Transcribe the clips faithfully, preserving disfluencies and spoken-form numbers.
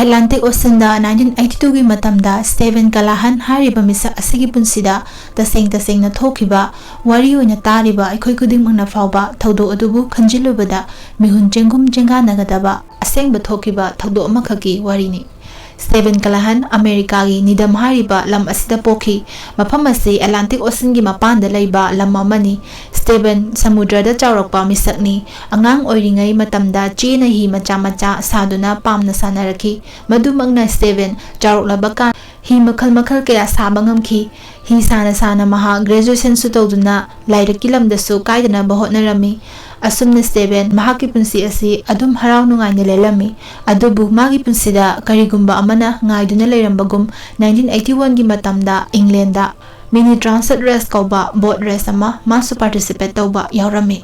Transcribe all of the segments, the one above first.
Atlantic ꯑꯣꯁꯤꯟꯗ nineteen eighty ꯇꯨꯒꯤ ꯃꯇꯝꯗ ꯁ꯭ꯇꯦꯕꯦꯟ ꯀꯂꯥꯍꯟ ꯍꯥꯏꯔꯤꯕ ꯃꯤꯁꯛ ꯑꯁꯤꯒꯤ ꯄꯨꯟꯁꯤꯗ ꯇꯁꯦꯡ ꯇꯁꯦꯡꯅ ꯊꯣꯛꯈꯤꯕ, ꯋꯥꯔꯤ ꯑꯣꯏꯅ ꯇꯥꯔꯤꯕ ꯑꯩꯈꯣꯏ ꯈꯨꯗꯤꯡꯃꯛꯅ ꯐꯥꯎꯕ ꯊꯧꯗꯣꯛ ꯑꯗꯨꯕꯨ ꯈꯟꯖꯤꯜꯂꯨꯕꯗ ꯃꯤꯍꯨꯟ ꯆꯦꯡꯒꯨꯝ ꯆꯦꯡꯒꯥꯟꯅꯒꯗꯕ ꯑꯁꯦꯡꯕ ꯊꯣꯛꯈꯤꯕ ꯊꯧꯗꯣꯛ ꯑꯃꯈꯛꯀꯤ ꯋꯥꯔꯤꯅꯤ꯫ ꯁ꯭ꯇꯦꯕꯦꯟ ꯀꯂꯥꯍꯟ ꯑꯃꯦꯔꯤꯀꯥꯒꯤ ꯅꯤꯗꯝ ꯍꯥꯏꯔꯤꯕ ꯂꯝ ꯑꯁꯤꯗ ꯄꯣꯛꯈꯤ꯫ ꯃꯐꯝ ꯑꯁꯤ ꯑꯦꯠꯂꯥꯟꯇꯤꯛ ꯑꯣꯁꯤꯟꯒꯤ ꯃꯄꯥꯟꯗ ꯂꯩꯕ ꯂꯝ ꯑꯃꯅꯤ꯫ ꯁ꯭ꯇꯦꯕꯦꯟ ꯁꯃꯨꯗ꯭ꯔꯗ ꯆꯥꯎꯔꯛꯄ ꯃꯤꯁꯛꯅꯤ꯫ ꯑꯉꯥꯡ ꯑꯣꯏꯔꯤꯉꯩ ꯃꯇꯝꯗ ꯆꯦꯅ ꯍꯤ ꯃꯆꯥ ꯃꯆꯥ ꯁꯥꯗꯨꯅ ꯄꯥꯝꯅ ꯁꯥꯟꯅꯔꯛꯈꯤ꯫ ꯃꯗꯨꯃꯛꯅ ꯁ꯭ꯇꯦꯕꯦꯟ ꯆꯥꯎꯔꯛꯂꯕ ꯀꯥꯟ ꯍꯤ ꯃꯈꯜ ꯃꯈꯜ ꯀꯌꯥ ꯁꯥꯕ ꯉꯝꯈꯤ꯫ ꯍꯤ ꯁꯥꯅ ꯁꯥꯅ ꯃꯍꯥꯛ ꯒ꯭ꯔꯦꯖꯨꯑꯦꯁꯟꯁꯨ ꯇꯧꯗꯨꯅ ꯂꯥꯏꯔꯤꯛꯀꯤ ꯂꯝꯗꯁꯨ ꯀꯥꯏꯗꯅꯕ ꯍꯣꯠꯅꯔꯝꯃꯤ꯫ ꯑꯁꯨꯝꯅ ꯁ꯭ꯇꯦꯕꯦꯟ ꯃꯍꯥꯛꯀꯤ ꯄꯨꯟꯁꯤ ꯑꯁꯤ ꯑꯗꯨꯝ ꯍꯔꯥꯎ ꯅꯨꯡꯉꯥꯏꯅ ꯂꯦꯜꯂꯝꯃꯤ꯫ ꯑꯗꯨꯕꯨ ꯃꯥꯒꯤ ꯄꯨꯟꯁꯤꯗ ꯀꯔꯤꯒꯨꯝꯕ ꯑꯃꯅ ꯉꯥꯏꯗꯨꯅ ꯂꯩꯔꯝꯕꯒꯨꯝ, ꯅꯥꯏꯟꯇꯤꯟ ꯑꯩꯠꯇꯤ ꯋꯥꯟꯒꯤ ꯃꯇꯝꯗ ꯏꯪꯂꯦꯟꯗ ꯃꯤꯅꯤ ꯇ꯭ꯔꯥꯟꯁꯠ ꯔꯦꯁ ꯀꯧꯕ ꯕꯣꯠ ꯔꯦꯁ ꯑꯃ ꯃꯥꯁꯨ ꯄꯥꯔꯇꯤꯁꯤꯄꯦꯠ ꯇꯧꯕ ꯌꯥꯎꯔꯝꯃꯤ꯫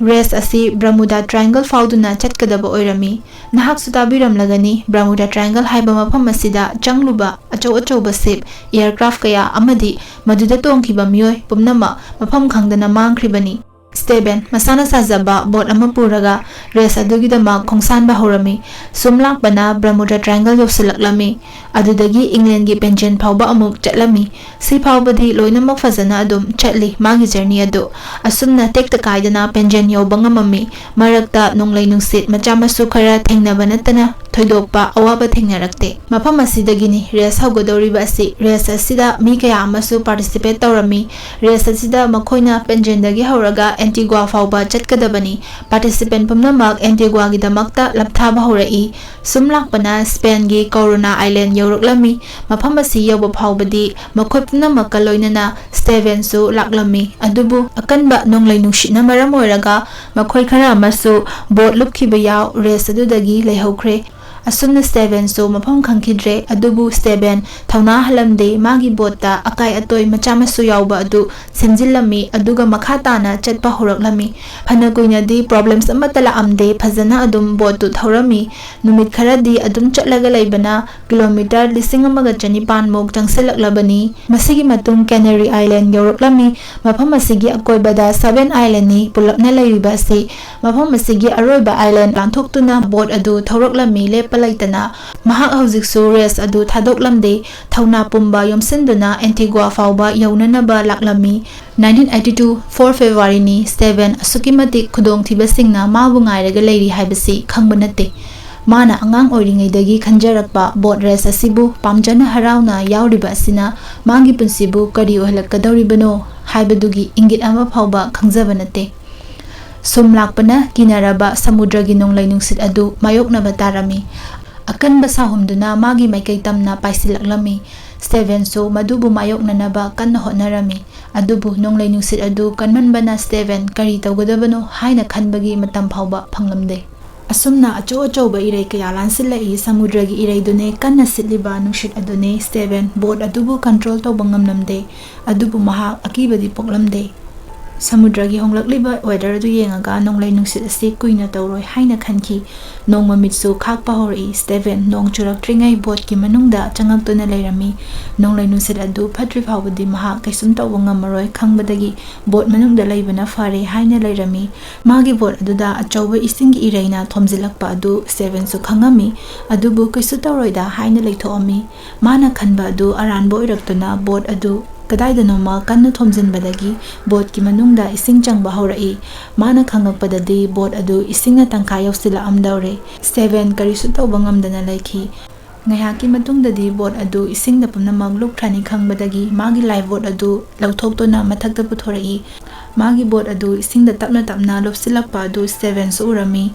ꯔꯦꯁ ꯑꯁꯤ ꯕ꯭ꯔꯃꯨꯗꯥ ꯇ꯭ꯔꯥꯏꯡꯒꯜ ꯐꯥꯎꯗꯨꯅ ꯆꯠꯀꯗꯕ ꯑꯣꯏꯔꯝꯃꯤ꯫ ꯅꯍꯥꯛꯁꯨ ꯇꯥꯕꯤꯔꯝꯂꯒꯅꯤ, ꯕ꯭ꯔꯃꯨꯗꯥ ꯇ꯭ꯔꯥꯏꯡꯒꯜ ꯍꯥꯏꯕ ꯃꯐꯝ ꯑꯁꯤꯗ ꯆꯪꯂꯨꯕ ꯑꯆꯧ ꯑꯆꯧꯕ ꯁꯤꯞ, ꯑꯦꯌꯔꯀ꯭ꯔꯥꯐ ꯀꯌꯥ ꯑꯃꯗꯤ ꯃꯗꯨꯗ ꯇꯣꯡꯈꯤꯕ ꯃꯤꯑꯣꯏ ꯄꯨꯝꯅꯃꯛ ꯃꯐꯝ ꯈꯪꯗꯅ ꯃꯥꯡꯈ꯭ꯔꯤꯕꯅꯤ꯫ ꯁ꯭ꯇꯦꯕꯦꯟ ꯃꯁꯥꯅ ꯁꯥꯖꯕ ꯕꯣꯠ ꯑꯃ ꯄꯨꯔꯒ ꯔꯦꯁ ꯑꯗꯨꯒꯤꯗꯃꯛ ꯈꯣꯡꯁꯥꯟꯕ ꯍꯧꯔꯝꯃꯤ꯫ ꯁꯨꯝ ꯂꯥꯛꯄꯅ ꯕ꯭ꯔꯃꯨꯗꯥ ꯇ꯭ꯔꯥꯏꯡꯒꯜ ꯌꯧꯁꯤꯜꯂꯛꯂꯝꯃꯤ꯫ ꯑꯗꯨꯗꯒꯤ ꯏꯪꯂꯦꯟꯒꯤ ꯄꯦꯟꯖꯦꯟ ꯐꯥꯎꯕ ꯑꯃꯨꯛ ꯆꯠꯂꯝꯃꯤ꯫ ꯁꯤ ꯐꯥꯎꯕꯗꯤ ꯂꯣꯏꯅꯃꯛ ꯐꯖꯅ ꯑꯗꯨꯝ ꯆꯠꯂꯤ ꯃꯥꯒꯤ ꯖꯔꯅꯤ ꯑꯗꯨ꯫ ꯑꯁꯨꯝꯅ ꯇꯦꯛꯇ ꯀꯥꯏꯗꯅ ꯄꯦꯟꯖꯦꯟ ꯌꯧꯕ ꯉꯝꯃꯝꯃꯤ꯫ ꯃꯔꯛꯇ ꯅꯣꯡꯂꯩ ꯅꯨꯡꯁꯤꯠ ꯃꯆꯥ ꯃꯁꯨ ꯈꯔ ꯊꯦꯡꯅꯕ ꯅꯠꯇꯅ ꯊꯣꯏꯗꯣꯛꯄ ꯑꯋꯥꯕ ꯊꯦꯡꯅꯔꯛꯇꯦ꯫ ꯃꯐꯝ ꯑꯁꯤꯗꯒꯤꯅꯤ ꯔꯦꯁ ꯍꯧꯒꯗꯧꯔꯤꯕ ꯑꯁꯤ꯫ ꯔꯦꯁ ꯑꯁꯤꯗ ꯃꯤ ꯀꯌꯥ ꯑꯃꯁꯨ ꯄꯥꯔꯇꯤꯁꯤꯄꯦꯠ ꯇꯧꯔꯝꯃꯤ꯫ ꯔꯦꯁ ꯑꯁꯤꯗ ꯃꯈꯣꯏꯅ ꯄꯦꯟꯖꯦꯟꯗꯒꯤ ꯍꯧꯔꯒ ꯑꯦꯟꯇꯤꯒ꯭ꯋꯥ ꯐꯥꯎꯕ ꯆꯠꯀꯗꯕꯅꯤ꯫ ꯄꯥꯔꯇꯤꯁꯤꯄꯦꯟ ꯄꯨꯝꯅꯃꯛ ꯑꯦꯟꯇꯤꯒ꯭ꯋꯥꯒꯤꯗꯃꯛꯇ ꯂꯥꯞꯊꯥꯕ ꯍꯧꯔꯛꯏ꯫ ꯁꯨꯝ ꯂꯥꯛꯄꯅ ꯁ꯭ꯄꯦꯟꯒꯤ ꯀꯣꯔꯣꯅꯥ ꯑꯥꯏꯂꯦꯟ ꯌꯧꯔꯛꯂꯝꯃꯤ꯫ ꯃꯐꯝ ꯑꯁꯤ ꯌꯧꯕ ꯐꯥꯎꯕꯗꯤ ꯃꯈꯣꯏ ꯄꯨꯝꯅꯃꯛꯀ ꯂꯣꯏꯅꯅ ꯁ꯭ꯇꯦꯕꯦꯟꯁꯨ ꯂꯥꯛꯂꯝꯃꯤ꯫ ꯑꯗꯨꯕꯨ ꯑꯀꯟꯕ ꯅꯣꯡꯂꯩ ꯅꯨꯡꯁꯤꯠꯅ ꯃꯔꯝ ꯑꯣꯏꯔꯒ ꯃꯈꯣꯏ ꯈꯔ ꯑꯃꯁꯨ ꯕꯣꯠ ꯂꯨꯞꯈꯤꯕ ꯌꯥꯎ ꯔꯦꯁ ꯑꯗꯨꯗꯒꯤ ꯂꯩꯍꯧꯈ꯭ꯔꯦ꯫ ꯑꯁꯨꯝꯅ ꯁ꯭ꯇꯦꯕꯦꯟꯁꯨ ꯃꯐꯝ ꯈꯪꯈꯤꯗ꯭ꯔꯦ꯫ ꯑꯗꯨꯕꯨ ꯁ꯭ꯇꯦꯕꯦꯟ ꯊꯧꯅꯥ ꯍꯜꯂꯝꯗꯦ꯫ ꯃꯥꯒꯤ ꯕꯣꯠꯇ ꯑꯀꯥꯏ ꯑꯇꯣꯏ ꯃꯆꯥ ꯃꯁꯨ ꯌꯥꯎꯕ ꯑꯗꯨ ꯁꯦꯝꯖꯤꯜꯂꯝꯃꯤ, ꯑꯗꯨꯒ ꯃꯈꯥ ꯇꯥꯅ ꯆꯠꯄ ꯍꯧꯔꯛꯂꯝꯃꯤ꯫ ꯐꯅ ꯀꯨꯏꯅꯗꯤ ꯄ꯭ꯔꯣꯕ꯭ꯂꯦꯝꯁ ꯑꯃꯠꯇ ꯂꯥꯛꯑꯝꯗꯦ, ꯐꯖꯅ ꯑꯗꯨꯝ ꯕꯣꯠꯇꯨ ꯊꯧꯔꯝꯃꯤ꯫ ꯅꯨꯃꯤꯠ ꯈꯔꯗꯤ ꯑꯗꯨꯝ ꯆꯠꯂꯒ ꯂꯩꯕꯅ ꯀꯤꯂꯣꯃꯤꯇꯔ ꯂꯤꯁꯤꯡ ꯑꯃꯒ ꯆꯅꯤꯄꯥꯟ ꯃꯨꯛ ꯆꯪꯁꯤꯜꯂꯛꯂꯕꯅꯤ꯫ ꯃꯁꯤꯒꯤ ꯃꯇꯨꯡ ꯀꯦꯅꯔꯤ ꯑꯥꯏꯂꯦꯟ ꯌꯧꯔꯛꯂꯝꯃꯤ꯫ ꯃꯐꯝ ꯑꯁꯤꯒꯤ ꯑꯀꯣꯏꯕꯗ ꯁꯚꯦꯟ ꯑꯥꯏꯂꯦꯟꯅꯤ ꯄꯨꯂꯞꯅ ꯂꯩꯔꯤꯕ ꯑꯁꯤ꯫ ꯃꯐꯝ ꯑꯁꯤꯒꯤ ꯑꯔꯣꯏꯕ ꯑꯥꯏꯂꯦꯟ ꯂꯥꯟꯊꯣꯛꯇꯨꯅ ꯕꯣꯠ ꯑꯗꯨ ꯊꯧꯔꯛꯂꯝꯃꯤ꯫ ꯂꯦꯞꯄ ꯂꯩꯇꯅ ꯃꯍꯥꯛ ꯍꯧꯖꯤꯛꯁꯨ ꯔꯦꯁ ꯑꯗꯨ ꯊꯥꯗꯣꯛꯂꯝꯗꯦ꯫ ꯊꯧꯅꯥ ꯄꯨꯝꯕ ꯌꯣꯝꯁꯤꯟꯗꯨꯅ ꯑꯦꯟꯇꯤꯒ꯭ꯋꯥ ꯐꯥꯎꯕ ꯌꯧꯅꯅꯕ ꯂꯥꯛꯂꯝꯃꯤ꯫ Nineteen eighty two four February ꯅꯤ꯫ ꯁ꯭ꯇꯦꯚꯦꯟ ꯑꯁꯨꯛꯀꯤ ꯃꯇꯤꯛ ꯈꯨꯗꯣꯡꯊꯤꯕꯁꯤꯡꯅ ꯃꯥꯕꯨ ꯉꯥꯏꯔꯒ ꯂꯩꯔꯤ ꯍꯥꯏꯕꯁꯤ ꯈꯪꯕ ꯅꯠꯇꯦ꯫ ꯃꯥꯅ ꯑꯉꯥꯡ ꯑꯣꯏꯔꯤꯉꯩꯗꯒꯤ ꯈꯟꯖꯔꯛꯄ ꯕꯣꯠ ꯔꯦꯁ ꯑꯁꯤꯕꯨ ꯄꯥꯝꯖꯅ ꯍꯔꯥꯎꯅ ꯌꯥꯎꯔꯤꯕ ꯑꯁꯤꯅ ꯃꯥꯒꯤ ꯄꯨꯟꯁꯤꯕꯨ ꯀꯔꯤ ꯑꯣꯏꯍꯜꯂꯛꯀꯗꯧꯔꯤꯕꯅꯣ ꯍꯥꯏꯕꯗꯨꯒꯤ ꯏꯪꯒꯤꯠ ꯑꯃ ꯐꯥꯎꯕ ꯈꯪꯖꯕ ꯅꯠꯇꯦ꯫ ꯁꯨꯝ ꯂꯥꯛꯄꯅ ꯀꯤꯅꯔꯕ ꯁꯃꯨꯗ꯭ꯔꯒꯤ ꯅꯣꯡꯂꯩ ꯅꯨꯡꯁꯤꯠ ꯑꯗꯨ ꯃꯥꯌꯣꯛꯅꯕ ꯇꯥꯔꯝꯃꯤ꯫ ꯑꯀꯟꯕ ꯁꯥꯍꯨꯝꯗꯨꯅ ꯃꯥꯒꯤ ꯃꯥꯏꯀꯩ ꯇꯝꯅ ꯄꯥꯏꯁꯤꯜꯂꯛꯂꯝꯃꯤ꯫ ꯁ꯭ꯇꯦꯚꯦꯟꯁꯨ ꯃꯗꯨꯕꯨ ꯃꯥꯌꯣꯛꯅꯅꯕ ꯀꯟꯅ ꯍꯣꯠꯅꯔꯝꯃꯤ꯫ ꯑꯗꯨꯕꯨ ꯅꯣꯡꯂꯩ ꯅꯨꯡꯁꯤꯠ ꯑꯗꯨ ꯀꯟꯃꯟꯕꯅ ꯁ꯭ꯇꯦꯚꯦꯟ ꯀꯔꯤ ꯇꯧꯒꯗꯕꯅꯣ ꯍꯥꯏꯅ ꯈꯟꯕꯒꯤ ꯃꯇꯝ ꯐꯥꯎꯕ ꯐꯪꯂꯝꯗꯦ꯫ ꯑꯁꯨꯝꯅ ꯑꯆꯧ ꯑꯆꯧꯕ ꯏꯔꯩ ꯀꯌꯥ ꯂꯥꯟꯁꯤꯜꯂꯛꯏ꯫ ꯁꯃꯨꯗ꯭ꯔꯒꯤ ꯏꯔꯩꯗꯨꯅꯦ ꯀꯟꯅ ꯁꯤꯠꯂꯤꯕ ꯅꯨꯡꯁꯤꯠ ꯑꯗꯨꯅꯦ꯫ ꯁ꯭ꯇꯦꯚꯦꯟ ꯕꯣꯠ ꯑꯗꯨꯕꯨ ꯀꯟꯇ꯭ꯔꯣꯜ ꯇꯧꯕ ꯉꯝꯂꯝꯗꯦ꯫ ꯑꯗꯨꯕꯨ ꯃꯍꯥꯛ ꯑꯀꯤꯕꯗꯤ ꯄꯣꯛꯂꯝꯗꯦ꯫ ꯁꯃꯨꯗ꯭ꯔꯒꯤ ꯍꯣꯡꯂꯛꯂꯤꯕ ꯋꯦꯗꯔ ꯑꯗꯨ ꯌꯦꯡꯉꯒ ꯅꯣꯡꯂꯩ ꯅꯨꯡꯁꯤꯠ ꯑꯁꯤ ꯀꯨꯏꯅ ꯇꯧꯔꯣꯏ ꯍꯥꯏꯅ ꯈꯟꯈꯤ꯫ ꯅꯣꯡꯃꯃꯤꯠꯁꯨ ꯈꯥꯛꯄ ꯍꯧꯔꯛꯏ꯫ ꯁ꯭ꯇꯦꯚꯦꯟ ꯅꯣꯡ ꯆꯨꯔꯛꯇ꯭ꯔꯤꯉꯩ ꯕꯣꯠꯀꯤ ꯃꯅꯨꯡꯗ ꯆꯪꯉꯛꯇꯨꯅ ꯂꯩꯔꯝꯃꯤ꯫ ꯅꯣꯡꯂꯩ ꯅꯨꯡꯁꯤꯠ ꯑꯗꯨ ꯐꯠꯇ꯭ꯔꯤ ꯐꯥꯎꯕꯗꯤ ꯃꯍꯥꯛ ꯀꯩꯁꯨꯝ ꯇꯧꯕ ꯉꯝꯃꯔꯣꯏ ꯈꯪꯕꯗꯒꯤ ꯕꯣꯠ ꯃꯅꯨꯡꯗ ꯂꯩꯕꯅ ꯐꯔꯦ ꯍꯥꯏꯅ ꯂꯩꯔꯝꯃꯤ꯫ ꯃꯥꯒꯤ ꯕꯣꯠ ꯑꯗꯨꯗ ꯑꯆꯧꯕ ꯏꯁꯤꯡꯒꯤ ꯏꯔꯩꯅ ꯊꯣꯝꯖꯤꯜꯂꯛꯄ ꯑꯗꯨ ꯁ꯭ꯇꯦꯚꯦꯟꯁꯨ ꯈꯪꯉꯝꯃꯤ꯫ ꯑꯗꯨꯕꯨ ꯀꯩꯁꯨ ꯇꯧꯔꯣꯏꯗ ꯍꯥꯏꯅ ꯂꯩꯊꯣꯛꯑꯝꯃꯤ꯫ ꯃꯥꯅ ꯈꯟꯕ ꯑꯗꯨ ꯑꯔꯥꯟꯕ ꯑꯣꯏꯔꯛꯇꯨꯅ ꯕꯣꯠ ꯑꯗꯨ ꯀꯗꯥꯏꯗꯅꯣꯃ ꯀꯟꯅ ꯊꯣꯝꯖꯤꯟꯕꯗꯒꯤ ꯕꯣꯠꯀꯤ ꯃꯅꯨꯡꯗ ꯏꯁꯤꯡ ꯆꯪꯕ ꯍꯧꯔꯛꯏ꯫ ꯃꯥꯅ ꯈꯪꯉꯛꯄꯗꯗꯤ ꯕꯣꯠ ꯑꯗꯨ ꯏꯁꯤꯡꯅ ꯇꯪꯈꯥꯏ ꯌꯧꯁꯤꯜꯂꯛꯑꯝꯗꯧꯔꯦ꯫ ꯁ꯭ꯇꯦꯚꯦꯟ ꯀꯔꯤꯁꯨ ꯇꯧꯕ ꯉꯝꯗꯅ ꯂꯩꯈꯤ꯫ ꯉꯥꯏꯍꯥꯛꯀꯤ ꯃꯇꯨꯡꯗꯗꯤ ꯕꯣꯠ ꯑꯗꯨ ꯏꯁꯤꯡꯗ ꯄꯨꯝꯅꯃꯛ ꯂꯨꯞꯈ꯭ꯔꯅꯤ ꯈꯪꯕꯗꯒꯤ ꯃꯥꯒꯤ ꯂꯥꯏꯐ ꯕꯣꯠ ꯑꯗꯨ ꯂꯧꯊꯣꯛꯇꯨꯅ ꯃꯊꯛꯇ ꯄꯨꯊꯣꯔꯛꯏ꯫ ꯃꯥꯒꯤ ꯕꯣꯠ ꯑꯗꯨ ꯏꯁꯤꯡꯗ ꯇꯞꯅ ꯇꯞꯅ ꯂꯨꯞꯁꯤꯜꯂꯛꯄ ꯑꯗꯨ ꯁ꯭ꯇꯦꯚꯦꯟꯁꯨ ꯎꯔꯝꯃꯤ꯫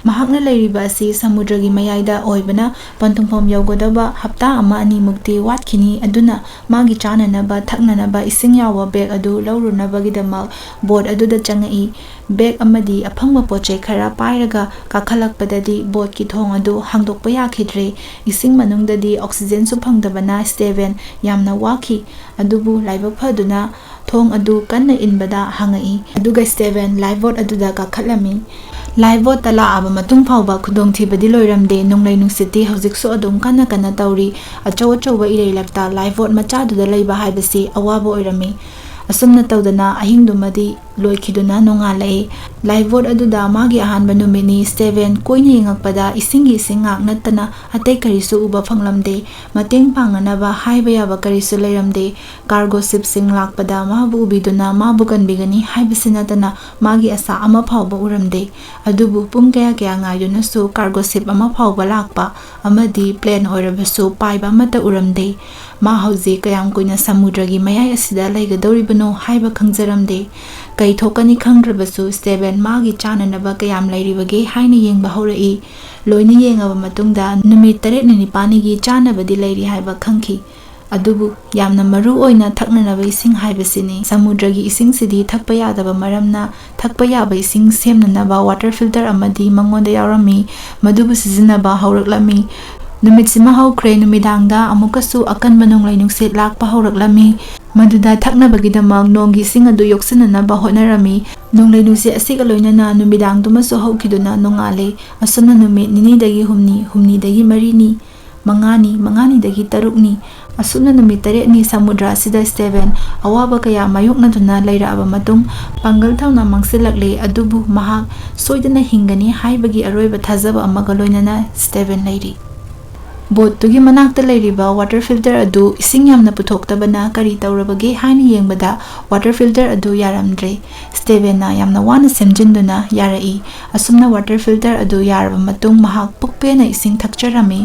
ꯃꯍꯥꯛꯅ ꯂꯩꯔꯤꯕ ꯑꯁꯤ ꯁꯃꯨꯗ꯭ꯔꯒꯤ ꯃꯌꯥꯏꯗ ꯑꯣꯏꯕꯅ ꯄꯟꯊꯨꯡꯐꯝ ꯌꯧꯒꯗꯕ ꯍꯞꯇꯥ ꯑꯃ ꯑꯅꯤꯃꯨꯛꯇꯤ ꯋꯥꯠꯈꯤꯅꯤ꯫ ꯑꯗꯨꯅ ꯃꯥꯒꯤ ꯆꯥꯅꯅꯕ ꯊꯛꯅꯅꯕ ꯏꯁꯤꯡ ꯌꯥꯎꯕ ꯕꯦꯒ ꯑꯗꯨ ꯂꯧꯔꯨꯅꯕꯒꯤꯗꯃꯛ ꯕꯣꯠ ꯑꯗꯨꯗ ꯆꯪꯉꯛꯏ꯫ ꯕꯦꯒ ꯑꯃꯗꯤ ꯑꯐꯪꯕ ꯄꯣꯠ ꯆꯩ ꯈꯔ ꯄꯥꯏꯔꯒ ꯀꯥꯈꯠꯂꯛꯄꯗꯗꯤ ꯕꯣꯠꯀꯤ ꯊꯣꯡ ꯑꯗꯨ ꯍꯥꯡꯗꯣꯛꯄ ꯌꯥꯈꯤꯗ꯭ꯔꯦ꯫ ꯏꯁꯤꯡ ꯃꯅꯨꯡꯗꯗꯤ ꯑꯣꯛꯁꯤꯖꯦꯟꯁꯨ ꯐꯪꯗꯕꯅ ꯁ꯭ꯇꯦꯚꯦꯟ ꯌꯥꯝꯅ ꯋꯥꯈꯤ꯫ ꯑꯗꯨꯕꯨ ꯂꯥꯏꯕꯛ ꯐꯗꯨꯅ ꯊꯣꯡ ꯑꯗꯨ ꯀꯟꯅ ꯏꯟꯕꯗ ꯍꯥꯡꯉꯛꯏ꯫ ꯑꯗꯨꯒ ꯁ꯭ꯇꯦꯚꯦꯟ ꯂꯥꯏꯐ ꯕꯣꯠ ꯑꯗꯨꯗ ꯀꯥꯈꯠꯂꯝꯃꯤ꯫ ꯂꯥꯏꯐ ꯕꯣꯠꯇ ꯂꯥꯛꯑꯕ ꯃꯇꯨꯡ ꯐꯥꯎꯕ ꯈꯨꯗꯣꯡꯊꯤꯕꯗꯤ ꯂꯣꯏꯔꯝꯗꯦ꯫ ꯅꯣꯡꯂꯩ ꯅꯨꯡꯁꯤꯠꯇꯤ ꯍꯧꯖꯤꯛꯁꯨ ꯑꯗꯨꯝ ꯀꯟꯅ ꯀꯟꯅ ꯇꯧꯔꯤ꯫ ꯑꯆꯧ ꯑꯆꯧꯕ ꯏꯔꯩꯂꯛꯇ ꯂꯥꯏꯐ ꯕꯣꯠ ꯃꯆꯥꯗꯨꯗ ꯂꯩꯕ ꯍꯥꯏꯕꯁꯤ ꯑꯋꯥꯕ ꯑꯣꯏꯔꯝꯃꯤ꯫ ꯑꯁꯨꯝꯅ ꯇꯧꯗꯅ ꯑꯍꯤꯡꯗꯨꯃꯗꯤ ꯂꯣꯏꯈꯤꯗꯨꯅ ꯅꯣꯡꯉꯥꯜꯂꯛꯏ꯫ Lifeboat ꯑꯗꯨꯗ ꯃꯥꯒꯤ ꯑꯍꯥꯟꯕ ꯅꯨꯃꯤꯠꯅꯤ꯫ ꯁ꯭ꯇꯦꯚꯦꯟ ꯀꯣꯏꯅ ꯌꯦꯡꯉꯛꯄꯗ ꯏꯁꯤꯡꯒꯤ ꯏꯁꯤꯡ ꯉꯥꯛ ꯅꯠꯇꯅ ꯑꯇꯩ ꯀꯔꯤꯁꯨ ꯎꯕ ꯐꯪꯂꯝꯗꯦ꯫ ꯃꯇꯦꯡ ꯄꯥꯡꯅꯅꯕ ꯍꯥꯏꯕ ꯌꯥꯕ ꯀꯔꯤꯁꯨ ꯂꯩꯔꯝꯗꯦ꯫ Cargo shipꯁꯤꯡ ꯂꯥꯛꯄꯗ ꯃꯥꯕꯨ ꯎꯕꯤꯗꯨꯅ ꯃꯥꯕꯨ ꯀꯟꯕꯤꯒꯅꯤ ꯍꯥꯏꯕꯁꯤ ꯅꯠꯇꯅ ꯃꯥꯒꯤ ꯑꯁꯥ ꯑꯃ ꯐꯥꯎꯕ ꯎꯔꯝꯗꯦ꯫ ꯑꯗꯨꯕꯨ ꯄꯨꯡ ꯀꯌꯥ ꯀꯌꯥ ꯉꯥꯏꯗꯨꯅꯁꯨ cargo ship ꯑꯃ ꯐꯥꯎꯕ ꯂꯥꯛꯄ ꯑꯃꯗꯤ plane ꯑꯣꯏꯔꯕꯁꯨ ꯄꯥꯏꯕ ꯑꯃꯠꯇ ꯎꯔꯝꯗꯦ꯫ ꯃꯥ ꯍꯧꯖꯤꯛ ꯀꯌꯥꯝ ꯀꯨꯏꯅ ꯁꯃꯨꯗ꯭ꯔꯒꯤ ꯃꯌꯥꯏ ꯑꯁꯤꯗ ꯂꯩꯒꯗꯧꯔꯤꯕꯅꯣ ꯍꯥꯏꯕ ꯈꯪꯖꯔꯝꯗꯦ꯫ ꯀꯩ ꯊꯣꯛꯀꯅꯤ ꯈꯪꯗ꯭ꯔꯕꯁꯨ ꯁ꯭ꯇꯦꯚꯦꯟ ꯃꯥꯒꯤ ꯆꯥꯅꯅꯕ ꯀꯌꯥꯝ ꯂꯩꯔꯤꯕꯒꯦ ꯍꯥꯏꯅ ꯌꯦꯡꯕ ꯍꯧꯔꯛꯏ꯫ ꯂꯣꯏꯅ ꯌꯦꯡꯉꯕ ꯃꯇꯨꯡꯗ ꯅꯨꯃꯤꯠ ꯇꯔꯦꯠꯅꯤ ꯅꯤꯄꯥꯜꯅꯤꯒꯤ ꯆꯥꯅꯕꯗꯤ ꯂꯩꯔꯤ ꯍꯥꯏꯕ ꯈꯪꯈꯤ꯫ ꯑꯗꯨꯕꯨ ꯌꯥꯝꯅ ꯃꯔꯨ ꯑꯣꯏꯅ ꯊꯛꯅꯅꯕ ꯏꯁꯤꯡ ꯍꯥꯏꯕꯁꯤꯅꯤ꯫ ꯁꯃꯨꯗ꯭ꯔꯒꯤ ꯏꯁꯤꯡꯁꯤꯗꯤ ꯊꯛꯄ ꯌꯥꯗꯕ ꯃꯔꯝꯅ ꯊꯛꯄ ꯌꯥꯕ ꯏꯁꯤꯡ ꯁꯦꯝꯅꯅꯕ water filter ꯑꯃꯗꯤ ꯃꯉꯣꯟꯗ ꯌꯥꯎꯔꯝꯃꯤ꯫ ꯃꯗꯨꯕꯨ ꯁꯤꯖꯤꯟꯅꯕ ꯍꯧꯔꯛꯂꯝꯃꯤ꯫ ꯅꯨꯃꯤꯠꯁꯤꯃ ꯍꯧꯈ꯭ꯔꯦ꯫ ꯅꯨꯃꯤꯗꯥꯡꯗ ꯑꯃꯨꯛꯀꯁꯨ ꯑꯀꯟꯕ ꯅꯣꯡꯂꯩ ꯅꯨꯡꯁꯤꯠ ꯂꯥꯛꯄ ꯍꯧꯔꯛꯂꯝꯃꯤ꯫ ꯃꯗꯨꯗ ꯊꯛꯅꯕꯒꯤꯗꯃꯛ ꯅꯣꯡꯒꯤ ꯏꯁꯤꯡ ꯑꯗꯨ ꯌꯣꯛꯁꯤꯟꯅꯅꯕ ꯍꯣꯠꯅꯔꯝꯃꯤ꯫ ꯅꯣꯡꯂꯩ ꯅꯨꯡꯁꯤꯠ ꯑꯁꯤꯒ ꯂꯣꯏꯅꯅ ꯅꯨꯃꯤꯗꯥꯡꯗꯨꯃꯁꯨ ꯍꯧꯈꯤꯗꯨꯅ ꯅꯣꯡꯉꯥꯜꯂꯦ꯫ ꯑꯁꯨꯝꯅ ꯅꯨꯃꯤꯠ ꯅꯤꯅꯤꯗꯒꯤ ꯍꯨꯝꯅꯤ, ꯍꯨꯝꯅꯤꯗꯒꯤ ꯃꯔꯤꯅꯤ, ꯃꯉꯥꯅꯤ, ꯃꯉꯥꯅꯤꯗꯒꯤ ꯇꯔꯨꯛꯅꯤ, ꯑꯁꯨꯝꯅ ꯅꯨꯃꯤꯠ ꯇꯔꯦꯠꯅꯤ ꯁꯃꯨꯗ꯭ꯔ ꯑꯁꯤꯗ ꯁ꯭ꯇꯦꯚꯦꯟ ꯑꯋꯥꯕ ꯀꯌꯥ ꯃꯥꯌꯣꯛꯅꯗꯨꯅ ꯂꯩꯔꯛꯑꯕ ꯃꯇꯨꯡ, ꯄꯥꯡꯒꯜ ꯊꯧꯅꯥ ꯃꯥꯡꯁꯤꯜꯂꯛꯂꯦ꯫ ꯑꯗꯨꯕꯨ ꯃꯍꯥꯛ ꯁꯣꯏꯗꯅ ꯍꯤꯡꯒꯅꯤ ꯍꯥꯏꯕꯒꯤ ꯑꯔꯣꯏꯕ ꯊꯥꯖꯕ ꯑꯃꯒ ꯂꯣꯏꯅꯅ ꯁ꯭ꯇꯦꯚꯦꯟ ꯂꯩꯔꯤ꯫ Boatꯇꯨꯒꯤ ꯃꯅꯥꯛꯇ ꯂꯩꯔꯤꯕ water filter ꯑꯗꯨ ꯏꯁꯤꯡ ꯌꯥꯝꯅ ꯄꯨꯊꯣꯛꯇꯕꯅ ꯀꯔꯤ ꯇꯧꯔꯕꯒꯦ ꯍꯥꯏꯅ ꯌꯦꯡꯕꯗ water filter ꯑꯗꯨ ꯌꯥꯔꯝꯗ꯭ꯔꯦ꯫ ꯁ꯭ꯇꯦꯚꯦꯟꯅ ꯌꯥꯝꯅ ꯋꯥꯅ ꯁꯦꯝꯖꯤꯟꯗꯨꯅ ꯌꯥꯔꯛꯏ꯫ ꯑꯁꯨꯝꯅ water filter ꯑꯗꯨ ꯌꯥꯔꯕ ꯃꯇꯨꯡ ꯃꯍꯥꯛ ꯄꯨꯛ ꯄꯦꯟꯅ ꯏꯁꯤꯡ ꯊꯛꯆꯔꯝꯃꯤ꯫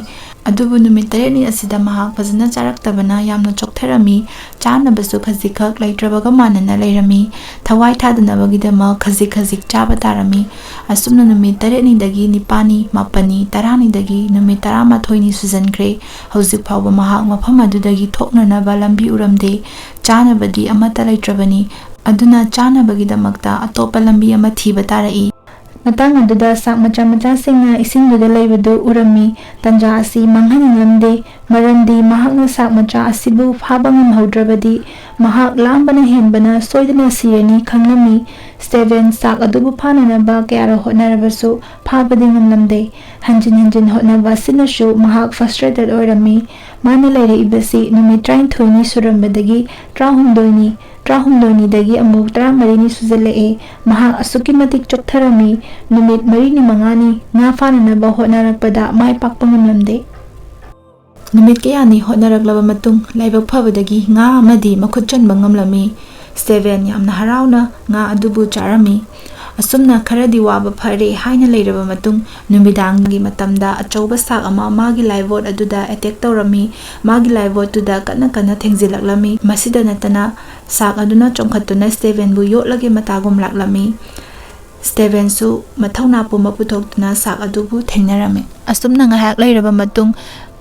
ꯑꯗꯨꯕꯨ ꯅꯨꯃꯤꯠ ꯇꯔꯦꯠꯅꯤ ꯑꯁꯤꯗ ꯃꯍꯥꯛ ꯐꯖꯅ ꯆꯥꯔꯛꯇꯕꯅ ꯌꯥꯝꯅ ꯆꯣꯛꯊꯔꯝꯃꯤ꯫ ꯆꯥꯅꯕꯁꯨ ꯈꯖꯤꯛꯈꯛ ꯂꯩꯇ꯭ꯔꯕꯒ ꯃꯥꯟꯅꯅ ꯂꯩꯔꯝꯃꯤ꯫ ꯊꯋꯥꯏ ꯊꯥꯗꯅꯕꯒꯤꯗꯃꯛ ꯈꯖꯤꯛ ꯈꯖꯤꯛ ꯆꯥꯕ ꯇꯥꯔꯝꯃꯤ꯫ ꯑꯁꯨꯝꯅ ꯅꯨꯃꯤꯠ ꯇꯔꯦꯠꯅꯤꯗꯒꯤ ꯅꯤꯄꯥꯜꯅꯤ, ꯃꯥꯄꯜꯅꯤ, ꯇꯔꯥꯅꯤꯗꯒꯤ ꯅꯨꯃꯤꯠ ꯇꯔꯥꯃꯥꯊꯣꯏꯅꯤ ꯁꯨꯖꯟꯈ꯭ꯔꯦ꯫ ꯍꯧꯖꯤꯛ ꯐꯥꯎꯕ ꯃꯍꯥꯛ ꯃꯐꯝ ꯑꯗꯨꯗꯒꯤ ꯊꯣꯛꯅꯅꯕ ꯂꯝꯕꯤ ꯎꯔꯝꯗꯦ꯫ ꯆꯥꯅꯕꯗꯤ ꯑꯃꯠꯇ ꯂꯩꯇ꯭ꯔꯕꯅꯤ꯫ ꯑꯗꯨꯅ ꯆꯥꯅꯕꯒꯤꯗꯃꯛꯇ ꯑꯇꯣꯞꯄ ꯂꯝꯕꯤ ꯑꯃ ꯊꯤꯕ ꯇꯥꯔꯛꯏ꯫ ꯃꯇꯥꯡ ꯑꯗꯨꯗ ꯁꯥꯛ ꯃꯆꯥ ꯃꯆꯥꯁꯤꯡꯅ ꯏꯁꯤꯡꯗꯨꯗ ꯂꯩꯕꯗꯨ ꯎꯔꯝꯃꯤ꯫ ꯇꯟꯖꯥ ꯑꯁꯤ ꯃꯥꯡꯍꯟꯅꯤꯡꯂꯝꯗꯦ, ꯃꯔꯝꯗꯤ ꯃꯍꯥꯛꯅ ꯁꯥꯛ ꯃꯆꯥ ꯑꯁꯤꯕꯨ ꯐꯥꯕ ꯉꯝꯍꯧꯗ꯭ꯔꯕꯗꯤ ꯃꯍꯥꯛ ꯂꯥꯝꯕꯅ ꯍꯦꯟꯕꯅ ꯁꯣꯏꯗꯅ ꯁꯤꯔꯅꯤ ꯈꯪꯂꯝꯃꯤ꯫ ꯁ꯭ꯇꯦꯚꯦꯟ ꯁꯥꯛ ꯑꯗꯨꯕꯨ ꯐꯥꯅꯅꯕ ꯀꯌꯥꯔꯛ ꯍꯣꯠꯅꯔꯕꯁꯨ ꯐꯥꯕꯗꯤ ꯉꯝꯂꯝꯗꯦ꯫ ꯍꯟꯖꯤꯟ ꯍꯟꯖꯤꯟ ꯍꯣꯠꯅꯕ ꯑꯁꯤꯅꯁꯨ ꯃꯍꯥꯛ frustrated ꯑꯣꯏꯔꯝꯃꯤ꯫ ꯃꯥꯅ ꯂꯩꯔꯛꯏꯕꯁꯤ ꯅꯨꯃꯤꯠ ꯇꯔꯥꯅꯤꯊꯣꯏꯅꯤ ꯁꯨꯔꯝꯕꯗꯒꯤ ꯇꯔꯥꯍꯨꯝꯗꯣꯏꯅꯤ꯫ ꯇꯔꯥꯍꯨꯝꯗꯣꯏꯅꯤꯗꯒꯤ ꯑꯃꯨꯛ ꯇꯔꯥꯃꯔꯤꯅꯤ ꯁꯨꯖꯜꯂꯛꯑꯦ꯫ ꯃꯍꯥꯛ ꯑꯁꯨꯛꯀꯤ ꯃꯇꯤꯛ ꯆꯣꯛꯊꯔꯝꯃꯤ꯫ ꯅꯨꯃꯤꯠ ꯃꯔꯤꯅꯤ ꯃꯉꯥꯅꯤ ꯉꯥ ꯐꯥꯅꯅꯕ ꯍꯣꯠꯅꯔꯛꯄꯗ ꯃꯥꯏ ꯄꯥꯛꯄ ꯉꯝꯂꯝꯗꯦ꯫ ꯅꯨꯃꯤꯠ ꯀꯌꯥꯅꯤ ꯍꯣꯠꯅꯔꯛꯂꯕ ꯃꯇꯨꯡ, ꯂꯥꯏꯕꯛ ꯐꯕꯗꯒꯤ ꯉꯥ ꯑꯃꯗꯤ ꯃꯈꯨꯠ ꯆꯟꯕ ꯉꯝꯂꯝꯃꯤ꯫ ꯁ꯭ꯇꯦꯚꯦꯟ ꯌꯥꯝꯅ ꯍꯔꯥꯎꯅ ꯉꯥ ꯑꯗꯨꯕꯨ ꯆꯥꯔꯝꯃꯤ꯫ ꯑꯁꯨꯝꯅ ꯈꯔꯗꯤ ꯋꯥꯕ ꯐꯔꯦ ꯍꯥꯏꯅ ꯂꯩꯔꯕ ꯃꯇꯨꯡ, ꯅꯨꯃꯤꯗꯥꯡꯒꯤ ꯃꯇꯝꯗ ꯑꯆꯧꯕ ꯁꯥꯛ ꯑꯃ ꯃꯥꯒꯤ ꯂꯥꯏꯐꯕꯣꯠ ꯑꯗꯨꯗ ꯑꯦꯇꯦꯛ ꯇꯧꯔꯝꯃꯤ꯫ ꯃꯥꯒꯤ ꯂꯥꯏꯐꯕꯣꯠꯇꯨꯗ ꯀꯟꯅ ꯀꯟꯅ ꯊꯦꯡꯖꯤꯜꯂꯛꯂꯝꯃꯤ꯫ ꯃꯁꯤꯗ ꯅꯠꯇꯅ ꯁꯥꯛ ꯑꯗꯨꯅ ꯆꯣꯡꯈꯠꯇꯨꯅ ꯁ꯭ꯇꯦꯚꯦꯟꯕꯨ ꯌꯣꯠꯂꯒꯦ ꯃꯇꯥꯒꯨꯝ ꯂꯥꯛꯂꯝꯃꯤ꯫ ꯁ꯭ꯇꯦꯚꯦꯟꯁꯨ ꯃꯊꯧꯅꯥ ꯄꯨꯝꯕ ꯄꯨꯊꯣꯛꯇꯨꯅ ꯁꯥꯛ ꯑꯗꯨꯕꯨ ꯊꯦꯡꯅꯔꯝꯃꯤ꯫ ꯑꯁꯨꯝꯅ ꯉꯥꯏꯍꯥꯛ ꯂꯩꯔꯕ ꯃꯇꯨꯡ,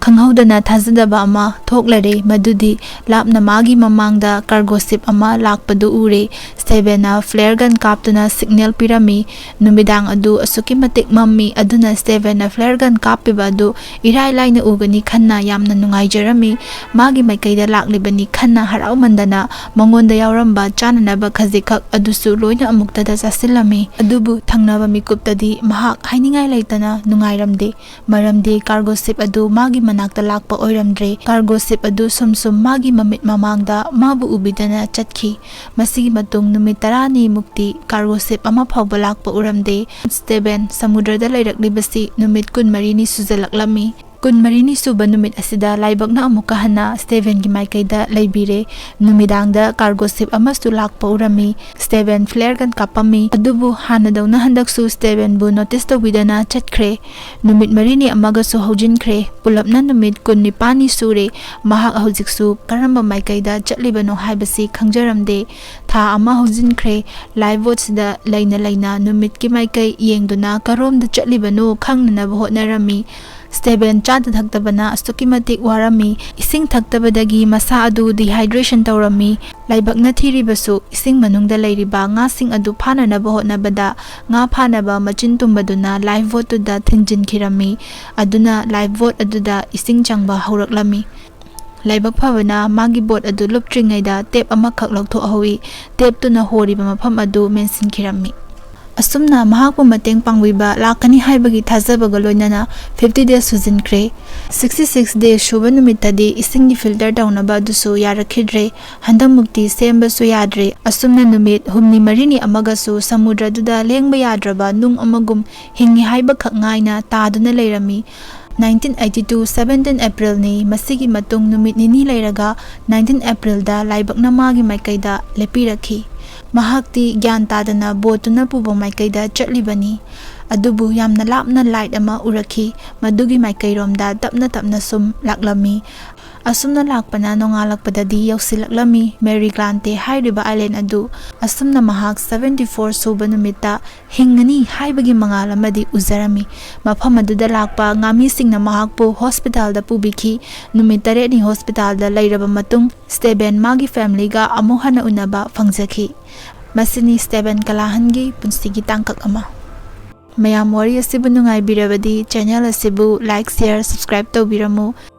ꯈꯪꯍꯧꯗꯅ ꯊꯥꯖꯗꯕ ꯑꯃ ꯊꯣꯛꯂꯔꯦ, ꯃꯗꯨꯗꯤ ꯂꯥꯞꯅ ꯃꯥꯒꯤ ꯃꯃꯥꯡꯗ ꯀꯥꯔꯒꯣ ꯁꯤꯞ ꯑꯃ ꯂꯥꯛꯄꯗꯨ ꯎꯔꯦ꯫ ꯁ꯭ꯇꯦꯚꯦꯟꯅ ꯐ꯭ꯂꯦꯌꯔ ꯒꯟ ꯀꯥꯞꯇꯨꯅ ꯁꯤꯒꯅꯦꯜ ꯄꯤꯔꯝꯃꯤ꯫ ꯅꯨꯃꯤꯗꯥꯡ ꯑꯗꯨ ꯑꯁꯨꯛꯀꯤ ꯃꯇꯤꯛ ꯃꯝꯃꯤ, ꯑꯗꯨꯅ ꯁ꯭ꯇꯦꯚꯦꯟꯅ ꯐ꯭ꯂꯦꯌꯔ ꯒꯟ ꯀꯥꯞꯄꯤꯕ ꯑꯗꯨ ꯏꯔꯥꯏ ꯂꯥꯏꯅ ꯎꯒꯅꯤ ꯈꯟꯅ ꯌꯥꯝꯅ ꯅꯨꯡꯉꯥꯏꯖꯔꯝꯃꯤ꯫ ꯃꯥꯒꯤ ꯃꯥꯏꯀꯩꯗ ꯂꯥꯛꯂꯤꯕꯅꯤ ꯈꯟꯅ ꯍꯔꯥꯎꯃꯟꯗꯅ ꯃꯉꯣꯟꯗ ꯌꯥꯎꯔꯝꯕ ꯆꯥꯅꯅꯕ ꯈꯖꯤꯛꯈꯛ ꯑꯗꯨꯁꯨ ꯂꯣꯏꯅ ꯑꯃꯨꯛꯇꯗ ꯆꯥꯁꯤꯜꯂꯝꯃꯤ꯫ ꯑꯗꯨꯕꯨ ꯊꯪꯅꯕ ꯃꯤꯀꯨꯞꯇꯗꯤ ꯃꯍꯥꯛ ꯍꯥꯏꯅꯤꯡꯉꯥꯏ ꯂꯩꯇꯅ ꯅꯨꯡꯉꯥꯏꯔꯝꯗꯦ꯫ ꯃꯔꯝꯗꯤ ꯀꯥꯔꯒꯣ ꯁꯤꯞ ꯑꯗꯨ ꯃꯥꯒꯤ ꯃꯅꯥꯛꯇ ꯂꯥꯛꯄ ꯑꯣꯏꯔꯝꯗ꯭ꯔꯦ꯫ ꯀꯥꯔꯒꯣ ꯁꯤꯞ ꯑꯗꯨ ꯁꯨꯝ ꯁꯨꯝ ꯃꯥꯒꯤ ꯃꯃꯤꯠ ꯃꯃꯥꯡꯗ ꯃꯥꯕꯨ ꯎꯕꯤꯗꯅ ꯆꯠꯈꯤ꯫ ꯃꯁꯤꯒꯤ ꯃꯇꯨꯡ ꯅꯨꯃꯤꯠ ꯇꯔꯥꯅꯤꯃꯨꯛꯇꯤ ꯀꯥꯔꯒꯣ ꯁꯤꯞ ꯑꯃ ꯐꯥꯎꯕ ꯂꯥꯛꯄ ꯎꯔꯝꯗꯦ꯫ ꯁ꯭ꯇꯦꯚꯦꯟ ꯁꯃꯨꯗ꯭ꯔꯗ ꯂꯩꯔꯛꯂꯤꯕꯁꯤ ꯅꯨꯃꯤꯠ ꯀꯨꯟꯃꯔꯤꯅꯤ ꯁꯨꯖꯜꯂꯛꯂꯝꯃꯤ꯫ ꯀꯨꯟꯃꯔꯤꯅꯤ ꯁꯨꯕ ꯅꯨꯃꯤꯠ ꯑꯁꯤꯗ ꯂꯥꯏꯕꯛꯅ ꯑꯃꯨꯛꯀ ꯍꯟꯅ ꯁ꯭ꯇꯦꯚꯦꯟꯒꯤ ꯃꯥꯏꯀꯩꯗ ꯂꯩꯕꯤꯔꯦ꯫ ꯅꯨꯃꯤꯗꯥꯡꯗ ꯀꯥꯔꯒꯣ ꯁꯤꯞ ꯑꯃꯁꯨ ꯂꯥꯛꯄ ꯎꯔꯝꯃꯤ꯫ ꯁ꯭ꯇꯦꯚꯦꯟ ꯐ꯭ꯂꯦꯌꯔ ꯒꯟ ꯀꯥꯞꯄꯝꯃꯤ꯫ ꯑꯗꯨꯕꯨ ꯍꯥꯟꯅꯗꯧꯅ ꯍꯟꯗꯛꯁꯨ ꯁ꯭ꯇꯦꯚꯦꯟꯕꯨ ꯅꯣꯇꯤꯁ ꯇꯧꯕꯤꯗꯅ ꯆꯠꯈ꯭ꯔꯦ꯫ ꯅꯨꯃꯤꯠ ꯃꯔꯤꯅꯤ ꯑꯃꯒꯁꯨ ꯍꯧꯖꯤꯟꯈ꯭ꯔꯦ꯫ ꯄꯨꯂꯞꯅ ꯅꯨꯃꯤꯠ ꯀꯨꯟꯅꯤꯄꯥꯟꯅꯤ ꯁꯨꯔꯦ꯫ ꯃꯍꯥꯛ ꯍꯧꯖꯤꯛꯁꯨ ꯀꯔꯝꯕ ꯃꯥꯏꯀꯩꯗ ꯆꯠꯂꯤꯕꯅꯣ ꯍꯥꯏꯕꯁꯤ ꯈꯪꯖꯔꯝꯗꯦ꯫ ꯊꯥ ꯑꯃ ꯍꯧꯖꯤꯟꯈ꯭ꯔꯦ꯫ ꯂꯥꯏꯐꯕꯣꯠꯁꯤꯗ ꯂꯩꯅ ꯂꯩꯅ ꯅꯨꯃꯤꯠꯀꯤ ꯃꯥꯏꯀꯩ ꯌꯦꯡꯗꯨꯅ ꯀꯔꯣꯝꯗ ꯆꯠꯂꯤꯕꯅꯣ ꯈꯪꯅꯅꯕ ꯍꯣꯠꯅꯔꯝꯃꯤ꯫ ꯁ꯭ꯇꯦꯚꯦꯟ ꯆꯥꯗ ꯊꯛꯇꯕꯅ ꯑꯁꯨꯛꯀꯤ ꯃꯇꯤꯛ ꯋꯥꯔꯝꯃꯤ꯫ ꯏꯁꯤꯡ ꯊꯛꯇꯕꯗꯒꯤ ꯃꯁꯥ ꯑꯗꯨ ꯗꯤꯍꯥꯏꯗ꯭ꯔꯦꯁꯟ ꯇꯧꯔꯝꯃꯤ꯫ ꯂꯥꯏꯕꯛꯅ ꯊꯤꯔꯤꯕꯁꯨ ꯏꯁꯤꯡ ꯃꯅꯨꯡꯗ ꯂꯩꯔꯤꯕ ꯉꯥꯁꯤꯡ ꯑꯗꯨ ꯐꯥꯅꯅꯕ ꯍꯣꯠꯅꯕꯗ ꯉꯥ ꯐꯥꯅꯕ ꯃꯆꯤꯟ ꯇꯨꯝꯕꯗꯨꯅ ꯂꯥꯏꯐꯕꯣꯠꯇꯨꯗ ꯊꯤꯟꯖꯤꯟꯈꯤꯔꯝꯃꯤ꯫ ꯑꯗꯨꯅ ꯂꯥꯏꯐꯕꯣꯠ ꯑꯗꯨꯗ ꯏꯁꯤꯡ ꯆꯪꯕ ꯍꯧꯔꯛꯂꯝꯃꯤ꯫ ꯂꯥꯏꯕꯛ ꯐꯕꯅ ꯃꯥꯒꯤ ꯕꯣꯠ ꯑꯗꯨ ꯂꯨꯞꯇ꯭ꯔꯤꯉꯩꯗ ꯇꯦꯞ ꯑꯃꯈꯛ ꯂꯧꯊꯣꯛꯍꯧꯏ꯫ ꯇꯦꯞꯇꯨꯅ ꯍꯣꯔꯤꯕ ꯃꯐꯝ ꯑꯗꯨ ꯃꯦꯟꯁꯤꯟꯈꯤꯔꯝꯃꯤ꯫ ꯑꯁꯨꯝꯅ ꯃꯍꯥꯛꯄꯨ ꯃꯇꯦꯡ ꯄꯥꯡꯕꯤꯕ ꯂꯥꯛꯀꯅꯤ ꯍꯥꯏꯕꯒꯤ ꯊꯥꯖꯕꯒ ꯂꯣꯏꯅꯅ fifty days ꯁꯨꯖꯤꯟꯈ꯭ꯔꯦ꯫ Sixty six day ꯁꯨꯕ ꯅꯨꯃꯤꯠꯇꯗꯤ ꯏꯁꯤꯡꯒꯤ filter ꯇꯧꯅꯕ ꯑꯗꯨꯁꯨ ꯌꯥꯔꯛꯈꯤꯗ꯭ꯔꯦ꯫ ꯍꯟꯗꯛꯃꯨꯛꯇꯤ ꯁꯦꯝꯕꯁꯨ ꯌꯥꯗ꯭ꯔꯦ꯫ ꯑꯁꯨꯝꯅ ꯅꯨꯃꯤꯠ ꯍꯨꯝꯅꯤ ꯃꯔꯤꯅꯤ ꯑꯃꯒꯁꯨ ꯁꯃꯨꯗ꯭ꯔꯗꯨꯗ ꯂꯦꯡꯕ ꯌꯥꯗ꯭ꯔꯕ ꯅꯨꯡ ꯑꯃꯒꯨꯝ ꯍꯤꯡꯉꯤ ꯍꯥꯏꯕꯈꯛ ꯉꯥꯏꯅ ꯇꯥꯗꯨꯅ ꯂꯩꯔꯝꯃꯤ꯫ Nineteen eighty two seventeen Aprilꯅꯤ꯫ ꯃꯁꯤꯒꯤ ꯃꯇꯨꯡ ꯅꯨꯃꯤꯠ ꯅꯤꯅꯤ ꯂꯩꯔꯒ nineteen Aprilꯗ ꯂꯥꯏꯕꯛꯅ ꯃꯥꯒꯤ ꯃꯥꯏꯀꯩꯗ ꯂꯦꯞꯄꯤꯔꯛꯈꯤ꯫ ꯃꯍꯥꯛꯇꯤ ꯒ꯭ꯌꯥꯟ ꯇꯥꯗꯅ ꯕꯣꯠꯇꯨꯅ ꯄꯨꯕ ꯃꯥꯏꯀꯩꯗ ꯆꯠꯂꯤꯕꯅꯤ꯫ ꯑꯗꯨꯕꯨ ꯌꯥꯝꯅ ꯂꯥꯞꯅ light ꯑꯃ ꯎꯔꯛꯈꯤ꯫ ꯃꯗꯨꯒꯤ ꯃꯥꯏꯀꯩꯔꯣꯝꯗ ꯇꯞꯅ ꯇꯞꯅ ꯁꯨꯝ ꯂꯥꯛꯂꯝꯃꯤ꯫ ꯑꯁꯨꯝꯅ ꯂꯥꯛꯄꯅ ꯅꯣꯡꯉꯥꯜꯂꯛꯄꯗꯗꯤ ꯌꯧꯁꯤꯜꯂꯛꯂꯝꯃꯤ ꯃꯦꯔꯤ ꯒ꯭ꯂꯥꯟꯇꯦ ꯍꯥꯏꯔꯤꯕ island ꯑꯗꯨ꯫ ꯑꯁꯨꯝꯅ ꯃꯍꯥꯛ seventy four ꯁꯨꯕ ꯅꯨꯃꯤꯠꯇ ꯍꯤꯡꯒꯅꯤ ꯍꯥꯏꯕꯒꯤ ꯃꯉꯥꯜ ꯑꯃꯗꯤ ꯎꯖꯔꯝꯃꯤ꯫ ꯃꯐꯝ ꯑꯗꯨꯗ ꯂꯥꯛꯄ ꯉꯥꯃꯤꯁꯤꯡꯅ ꯃꯍꯥꯛꯄꯨ hospitalꯗ ꯄꯨꯕꯤꯈꯤ꯫ ꯅꯨꯃꯤꯠ ꯇꯔꯦꯠꯅꯤ hospitalꯗ ꯂꯩꯔꯕ ꯃꯇꯨꯡ ꯁ꯭ꯇꯦꯕꯦꯟ ꯃꯥꯒꯤ familyꯒ ꯑꯃꯨꯛ ꯍꯟꯅ ꯎꯅꯕ ꯐꯪꯖꯈꯤ꯫ ꯃꯁꯤꯅꯤ ꯁ꯭ꯇꯦꯕꯦꯟ ꯀꯂꯥꯍꯟꯒꯤ ꯄꯨꯟꯁꯤꯒꯤ ꯇꯥꯡꯀꯛ ꯑꯃ꯫ ꯃꯌꯥꯝ, ꯋꯥꯔꯤ ꯑꯁꯤꯕꯨ ꯅꯨꯡꯉꯥꯏꯕꯤꯔꯕꯗꯤ channel ꯑꯁꯤꯕꯨ like, share, subscribe ꯇꯧꯕꯤꯔꯝꯃꯨ꯫